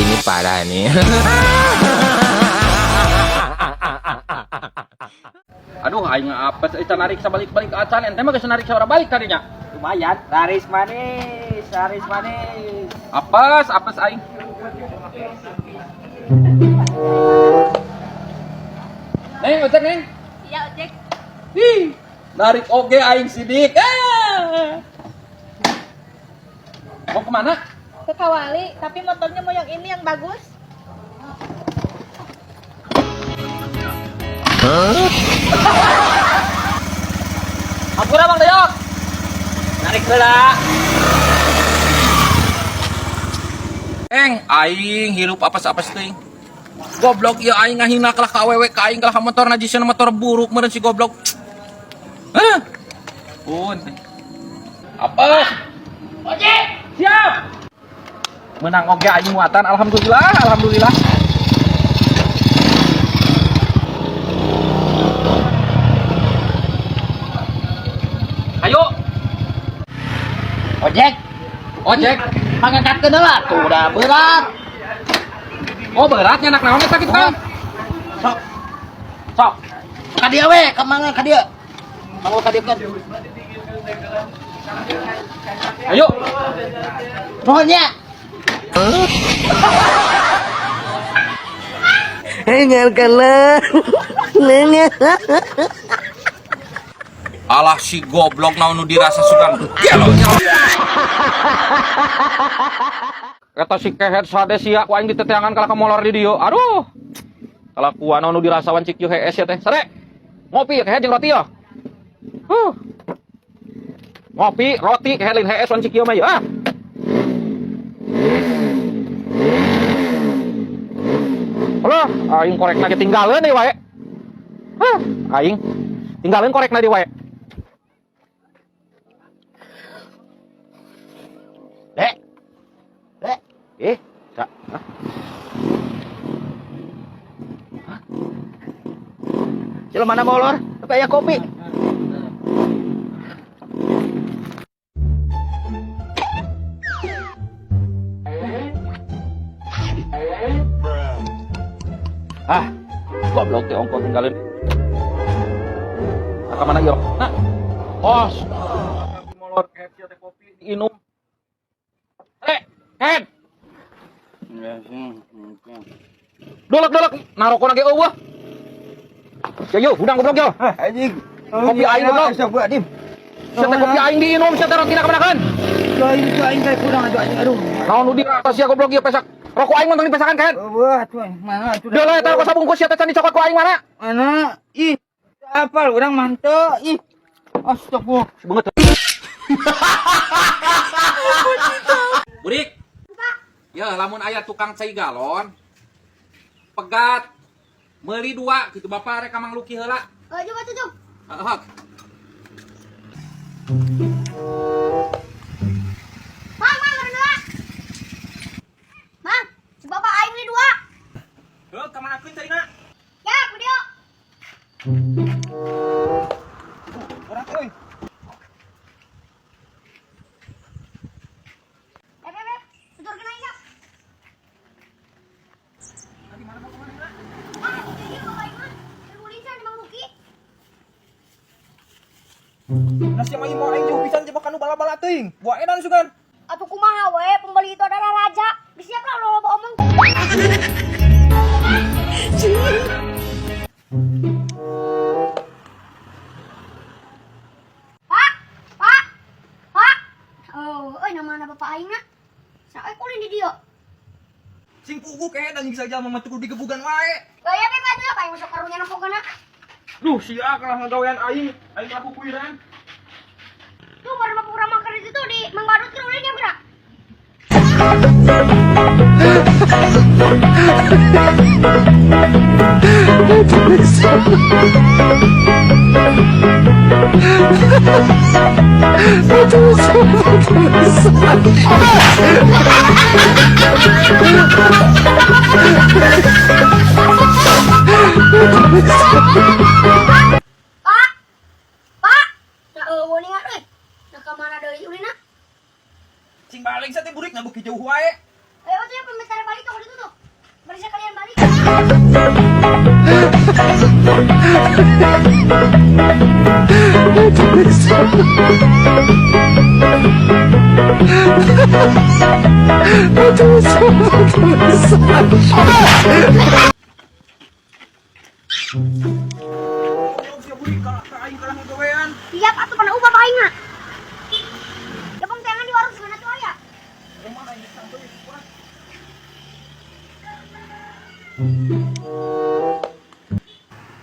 Ini parah nih. Aduh, aing apes eta narik sabalik-balik acan ente mah geus narik sabaraha balik kadinya. Lumayan, laris manis, laris manis. Apes, apes aing. Neng, ojek neng. Iya, ojek. Ih, narik oge aing sidik. Ah. Mau kemana? Ke Kawali, tapi motornya mau yang ini yang bagus. Hampura Bang Dayok. Narik heula. Eng, aing hirup apes-apes teuing. Goblok ieu aing ngahina kalah ka awewe ka aing kalah ka motor najisna motor buruk meureun si goblok. Hah? Pun. Apes. Ojek, siap. Menang oge aing muatan, alhamdulillah, alhamdulillah. Ayo, Ojek, ojek. pangangkatkeun heula tuh udah berat. Oh, beratnya anak naon eta kitu kan? Sok, Sok. ka dieu we, ka mangga ka dieu. Mangga ka dieu kan. Ayo. Nuhun nya. Alah si goblok naon nu dirasa sugan. Gelo. Kata si kehed sade sia ku aing diteteangan kalah ka molor di dieu. Aduh. Kalakuan naon nu dirasa wancik ieu hees ya teh. Sare. Ngopi ya kehed jeung roti ya. Huh. Ngopi, roti, kehed lain hees wancik ieu mah ya. Ah. Alah, aing korekna ge tinggalin deui wae. Hah, aing tinggalin korekna deui wae. Dek. Dek, Eh, sa. Hah? jelema mana molor? Tapi aya kopi. Ah, goblok teh ongko tinggalin. Nah, ka mana ieu? Nah. Os. Molor kehed sia teh kopi diinum. Eh, kehed. Dolok dolok, narokona ge eueuh. Yo yo, hudang goblok yo. Anjing. Kopi aing goblok. Astagfirullahaladzim. Sia teh kopi aing diinum, sia teh rotina kamanakeun? Aing aing kayak kurang aduh anjing aduh. Naon nu dirasa sia goblok ieu pesak. Rokok aing mah tong dipesakan kehed. Wah, tuh mana tuh? Deuleu eta rokok sabungkus sia teh can dicokot ku aing mana? Mana? Ih, apal urang manteu. Ih. Astagfirullah. Banget. Burik. Ya, lamun aya tukang cai galon. Pegat. Meuli dua gitu bapak rek ka Mang Luki heula. Oh, coba tuh. Heeh. Mang, mang, ada dua. Mang, si bapak aing beli dua. Heuh, ka manakeun caina? Ya, ku dia. Urang euy. Eh, eh, eh, tuturkeun aing sok. Ah, itu dia bapak aing mah. Tergulisan di Mang Luki. Nasi mah mau aing jauh pisan coba kanu bala-bala teuing. Buah edan sugan. Atuh kumaha we, pembeli itu adalah raja. Siap lah lo omong. Pak, Pak, Pak. Oh, euy namana bapak aing na. Sae kulin di dieu. Sing pugu kehed anjing saja mah tuku digebugan wae. Gaya be mah apa yang masuk karunya nempokna. Duh, sia kalah ngagawean aing, aing laku kuiran. Tuh baru mah kurang makan di situ di Mang Badut keur ulin ya gerak. Pak. Pak. Nah, eueuh ningan euy. Nah, ka mana deui ulina? Sing balik sa teh burik ngabeuki jauh wae. Ayo tuh ya pemetar balik tuh itu tuh. Bari sekalian balik. Goblok sia burik ka aing kalah ngagawean. Siap atuh pana ubah aing na. Ya pang tangan di warung sebenarnya tuh aya. Rumah aing geus sampai kurang.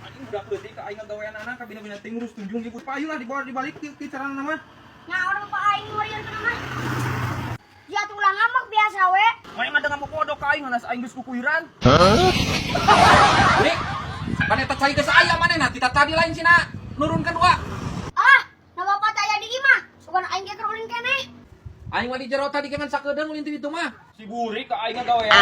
Anjing budak leutik ka aing ngagawean anak kabina-bina teh ngurus tunjung ibu payu lah dibawa dibalik ki carana mah. Nya orang bapak aing warrior kana mah. Ya tuh ulah ngamuk biasa we. Maya mah dengan bodoh ka aing hanas aing geus kukuiran. Dik, mana eta cai geus aya manehna tita tadi lain cina nurunkeun dua. Ah, nah bapak teh aya di imah. Sugan aing ge keur ulin keneh. Aing mah di jero tadi kan sakedeung ulin ti ditu mah. Si burik ka aing ngagawean.